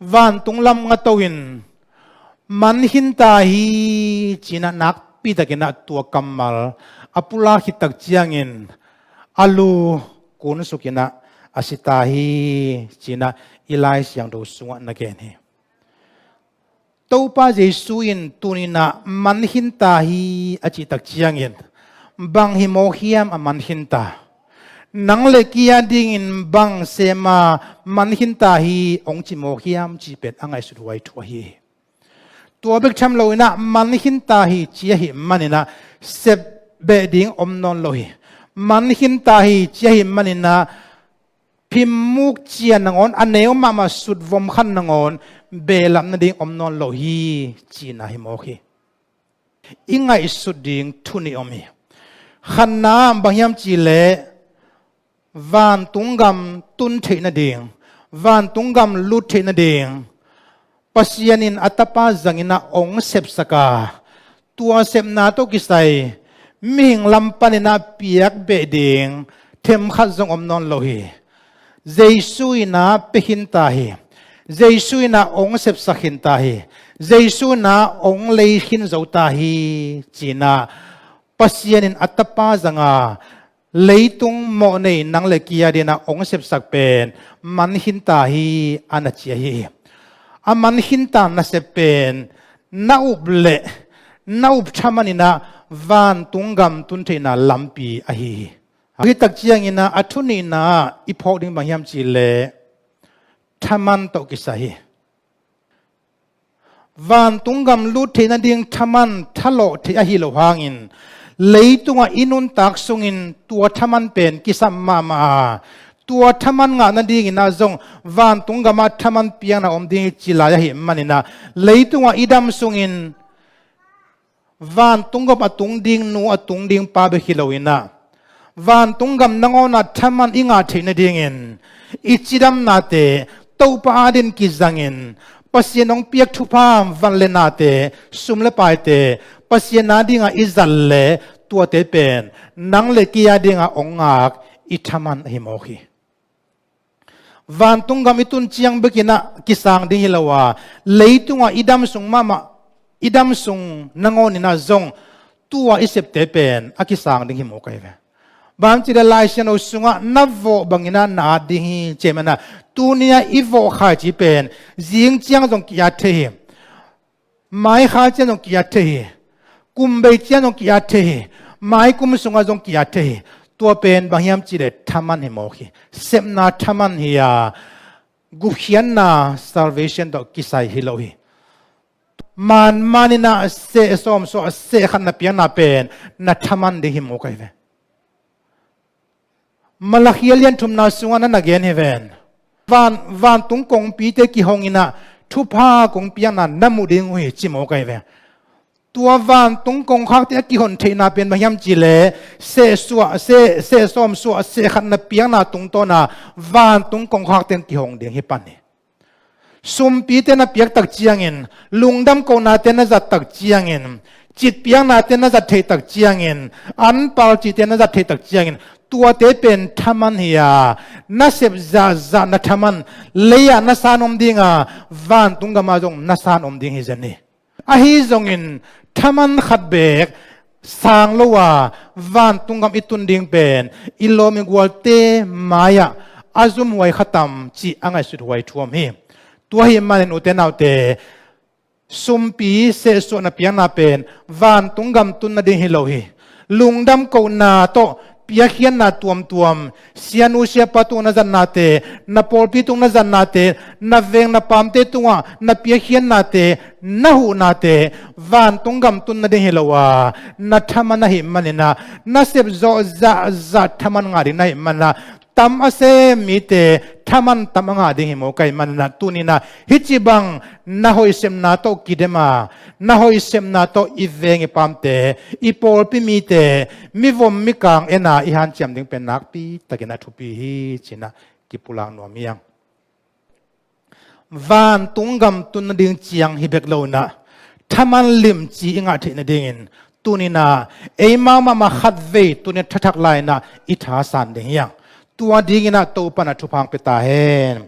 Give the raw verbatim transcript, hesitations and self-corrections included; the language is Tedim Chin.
Vantung lam nga to in, man khin ta hi, ci-in ah nakpi takin ah tua kammal a pulak khit tak ciangin a lu kunsuk in ah a si ta hi, ci-in ah i Lai Siangtho sungah na gen hi. Topa Jesu in tuni-in ah man khin ta hi a cih tak ciangin bang hi mawk hiam a man khin ta? Nang le kei a dingin bang sem a man khin ta hi hong ci mawk hiam cih pen a ngaihsut huai thu ahi hi. Tua bek tham lo-in ah man khin ta hi ci ahih manin ah sep beh ding om nawn lo hi. Man khin ta hi ci ahih manin ah phim muk cia nangawn, a neu mahmah sutvom khat nangawn behlap nading om nawn lo hi, cihna hi mawk hi. I ngaihsut ding thu nih om hi. Khatna bang hiam cih leh vantung gam tun theih nading, vantung gam lut theih nading Pasian in a Tapa zangin ah hong sepsak a, tua sepna tawh kisai mihing lam panin ah piak beh ding themkhat zong om nawn lo hi. Jesu in ah pia khin ta hi. Jesu in ah hong sepsak khin ta hi. Jesu in ah hong lei khin zo ta hi, ci-in ah Pasian in a Tapa zang a, leitung mawhnei nang le kei a dingin ah hong sepsak pen man khin ta hi a na ci ahi hi. A man khin ta nasep pen na up leh na up thaman in ah vantung gam tun theihna lampi ahi hi. Ahi tak ciangin ah a thu nihna i phawk ding bang hiam cih leh thaman tawh kisai hi. Vantung gam lut theih nading thaman thalawh theih ahi lo hangin leitungah i nuntak sungin tua thaman pen kisam mahmah a, tua thaman ngah nadingin ah zong vantung gamah thaman piakna om ding hi ci lai ahih manin ah leitungah i dam sungin vantung gam a tung ding nu a tung ding pa bek hi lo-in ah vantung gam nangawn ah thaman i ngah theih nadingin i cidamnate Topa adingin kizangin Pasian hong piak thupha van le nate sum le paite Pasian adingah i zat leh tuate pen nang le kei a dingah hong ngak i thaman ahi mawk hi. Vantung gam i tun ciang bekin ah kisang ding hi lo a, leitungah i dam sung mahmah, i dam sung nangawnin ah zong tua i septe pen a kisang ding hi mawk ahi ve. Bang hang hiam cih leh Lai Siangtho sungah na vawh bangin ah na at ding hi ci ahih manin ah tuni-a i vawh khaici pen zing ciang zong ki-at thei hi. Mai kha ciang zong ki-at thei hi. Kum bei ciang zong ki-at thei hi. Mai kum sungah zong ki-at thei hi. Tua pen bang hiam cih leh thaman hi mawk hi. Sepna thaman hi a, gupkhiatna salvation tawh kisai hi lo hi. Manmanin ah seh sawm suah seh khat na piakna pen na thaman ding hi mawk ahi ve. Malakhi a lian thumna sungah na na gen hi ven. Van, vantung kongpite kihongin ah thupha kong piakna na mu ding uh hi ci mawk ahi ve. Tua vantung kongkhakte a kihon theihna pen bang hiam cih leh seh suah, seh, seh sawm suah seh khat na piakna tungtawna vantung kongkhakte kihong ding hi pan hi. Sumpite na piak tak ciangin, lungdam kohnate na zat tak ciangin, citpiaknate na zat theih tak ciangin, anpalcite na zat theih tak ciangin, tuate pen thaman hi a, na sep zahzah na thaman, lei-ah na san om ding a, vantung gamah zong na san om ding hi zen hi. Ahi zongin thaman khat beek sang lo a vantung gam i tun ding pen i lawm i gualte mai-ah a zumhuai kha tam cih a ngaihsut huai thu om hi. Tua ahih manin ute naute, sumpi seh suah na piakna pen vantung gam tun nading hi lo hi. Lungdam kohna tawh piakkhiatna tuamtuam, sianu siapa tungah na zatnate, na pawlpi tungah na zatnate, na veng na paamte tungah na piakkhiatnate, na huhnate, vantung gam tun nading hi lo a, na thaman ahih manin ah, na sep zawh zahzah thaman ngah ding na hih manin ah, tam a sem mite thaman tam a ngah ding hi mawk ahih manin ah, tuni-in ah hih ci bang na hoih sepna tawh kidem a, na hoih sepna tawh i veng i paamte, i pawlpi mite, mivom mikang en a i hanciam ding pen nakpi takin a thupi hi ci-in ah kipulak nuam hi hang. Vantung gam tun nading ciang hi bek lo-in ah, thaman limci i ngah theih nadingin, tuni-in ah, eimau mahmah khatvei tuni-in ah thathak lai-in ah i thasan ding hi hang. Tua dingin ah Topa'n ah thupha hong pia ta hen.